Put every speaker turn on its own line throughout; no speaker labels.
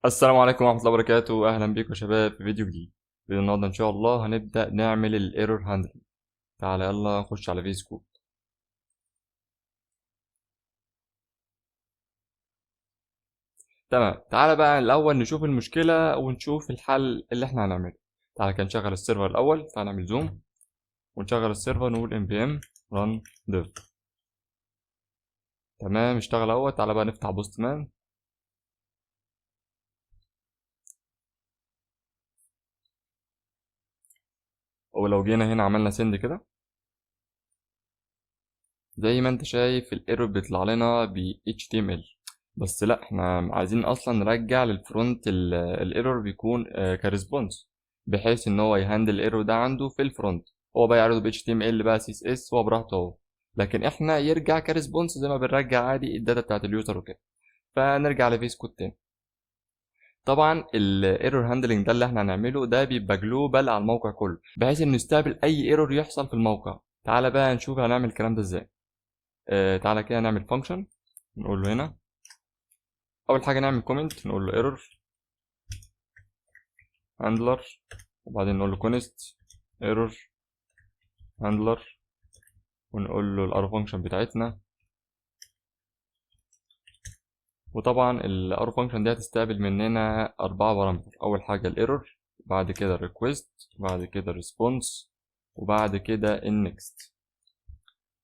السلام عليكم ورحمة الله وبركاته. أهلا بيكم يا شباب في فيديو جديد. فيديو النهاردة إن شاء الله هنبدأ نعمل ال error handling. تعالى يلا نخش على VS Code. تمام، تعالى بقى الأول نشوف المشكلة ونشوف الحل اللي احنا هنعمله. تعالى كده نشغل ال server الأول. تعالى نعمل zoom ونشغل ال server، نقول npm run dev. تمام، اشتغل اهو. تعالى بقى نفتح Postman. ولو جينا هنا عملنا send كده، زي ما انت شايف ال error بيطلع لنا ب HTML، بس لا، احنا عايزين اصلا نرجع لل front ال error بيكون ك response، بحيث ان هو ي handle ال error ده عنده في ال front. هو بقى يعرضه ب HTML بقى CSS، هو براحته اهو، لكن احنا يرجع ك response زي ما بنرجع عادي ال data بتاعت ال user وكده. فنرجع ل VS Code تاني. طبعا ال error handling ده اللي احنا هنعمله ده بيبقى global على الموقع كله، بحيث انه يستقبل اي error يحصل في الموقع. تعالى بقى نشوف هنعمل الكلام ده ازاي. تعالى كده نعمل function، نقول له هنا اول حاجه نعمل comment، نقول له error handler، وبعدين نقول له const error handler، ونقول له ال arrow function بتاعتنا. وطبعا ال arrow function دي هتستقبل مننا 4 parameter. اول حاجه ال error، بعد كده ال request، بعد كده ال response، وبعد كده ال next.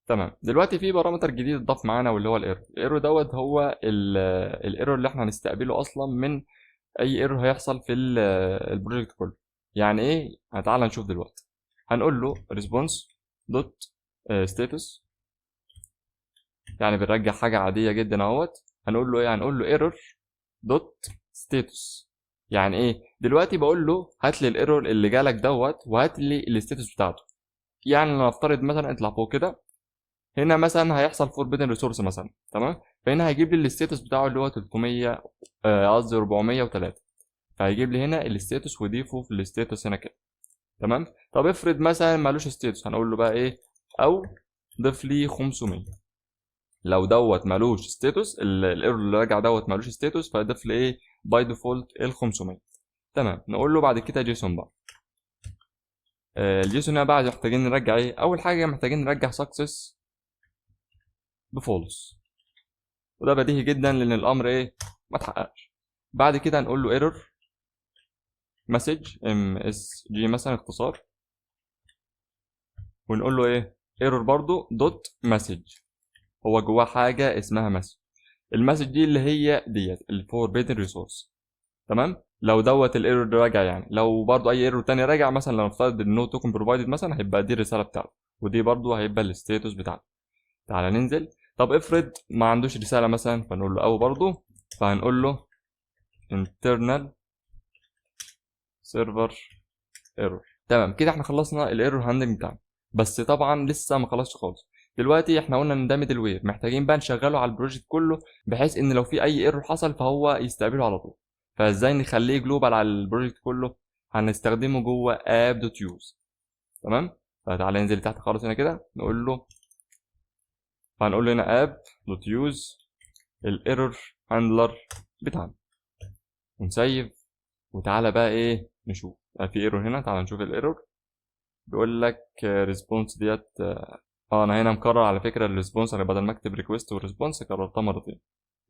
تمام، دلوقتي في parameter جديد اتضاف معانا واللي هو ال error. ال error دوت هو ال error اللي احنا هنستقبله اصلا من اي error هيحصل في ال project كله. يعني ايه؟ تعالى نشوف دلوقتي. هنقول له response dot status، يعني بنرجع حاجه عاديه جدا اهوت. هنقول له ايه؟ هنقول له error dot status. يعني ايه؟ دلوقتي بقول له هات لي ال error اللي جالك دوت وهات لي ال status بتاعته. يعني نفترض مثلا اطلع فوق كده، هنا مثلا هيحصل forbidden resource مثلا، تمام؟ فهنا هيجيب لي ال status بتاعه اللي هو 300، قصدي 403، فهيجيب لي هنا ال status ويضيفه في ال status هنا كده. تمام؟ طب افرض مثلا مالوش status، هنقول له بقى ايه؟ او ضيف لي 500. لو دوت مالوش status، ال error اللي راجع دوت مالوش status، فيضيف لي ايه؟ by default ال 500. تمام، نقول له بعد كده JSON بقى. ال JSON هنا بقى محتاجين نرجع ايه؟ اول حاجه محتاجين نرجع success ب false، وده بديهي جدا لان الامر ايه؟ ما اتحققش. بعد كده هنقول له error message msg مثلا اختصار، ونقول له ايه؟ error برضو dot message، هو جواه حاجه اسمها message. ال message دي اللي هي ديت ال forbidden resource. تمام، لو دوت ال error ده راجع، يعني لو برضو اي error تاني راجع، مثلا لو نفترض ان no token provided مثلا، هيبقى دي الرساله بتاعته، ودي برضو هيبقى ال status بتاعته. تعالى ننزل. طب افرض ما عندوش رساله مثلا، فنقول له او برضو، فهنقول له internal server error. تمام كده احنا خلصنا ال error handling بتاعنا، بس طبعا لسه ما خلصش خالص. دلوقتي احنا قلنا ان ده middleware، محتاجين بقى نشغله على ال project كله، بحيث ان لو في اي error حصل فهو يستقبله على طول. فازاي نخليه global على ال project كله؟ هنستخدمه جوه app dot use. تمام، فتعالى ننزل تحت خالص هنا كده، نقول له، فهنقول له هنا app dot use ال error handler بتاعنا، ون save. وتعالى بقى ايه نشوف في error هنا. تعالى نشوف ال error، بيقول لك response ديت. انا هنا مكرر على فكره ال response، انا بدل ما اكتب request و response كررتها مرتين،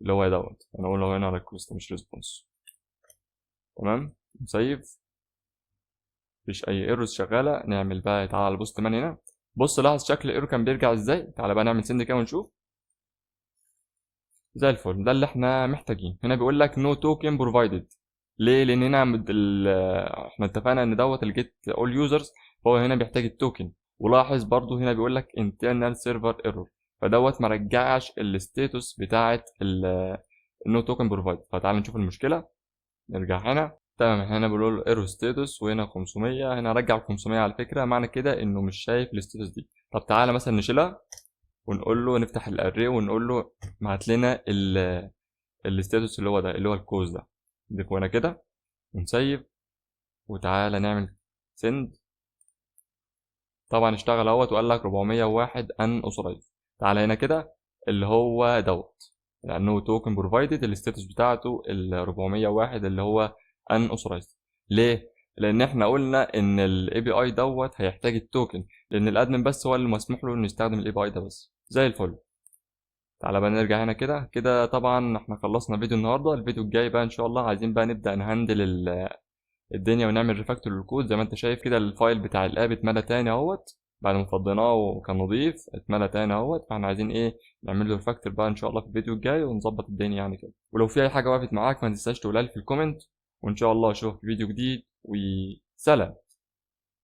اللي هو دوت. انا اقول له هنا request مش response. تمام، ن save، مفيش اي errors شغاله. نعمل بقى، تعالى على ال Postman هنا، بص لاحظ شكل ال error كان بيرجع ازاي. تعالى بقى نعمل send كده ونشوف. زي الفل، ده اللي احنا محتاجين. هنا بيقول لك no token provided. ليه؟ لان هنا احنا اتفقنا ان دوت ال get all users، فهو هنا بيحتاج ال token. ولاحظ برضو هنا بيقول لك internal server error، فدوت ما رجعش ال status بتاعه ال no token provided. فتعال نشوف المشكله، نرجع هنا. تمام، هنا بنقول له error status، وهنا 500، هنا رجع 500 على فكره، معنى كده انه مش شايف ال status دي. طب تعالى مثلا نشيلها ونقول له نفتح ال array ونقول له هات لنا ال status اللي هو ده، اللي هو ال cause ده، نضيفه هنا كده ون save. وتعالى نعمل send. طبعا اشتغل اهوت وقال لك 401 unauthorized. تعالى هنا كده اللي هو دوت. لانه token provided، ال status بتاعته ال 401 اللي هو unauthorized. ليه؟ لان احنا قلنا ان ال API دوت هيحتاج ال token، لان ال admin بس هو اللي مسموح له انه يستخدم ال API ده بس. زي الفل. تعالى بقى نرجع هنا كده كده. طبعا احنا خلصنا فيديو النهارده. الفيديو الجاي بقى ان شاء الله عايزين بقى نبدا ن handle الدنيا ونعمل refactor لل code. زي ما انت شايف كده، ال file بتاع ال app اتملى تاني اهوت، بعد ما فضيناه وكان نظيف اتملى تاني اهوت. فاحنا عايزين ايه؟ نعمل له refactor بقى ان شاء الله في الفيديو الجاي ونظبط الدنيا يعني كده. ولو في اي حاجة وقفت معاك ما تنساش تقولها لي في ال comment، وان شاء الله اشوفك في فيديو جديد، وسلام.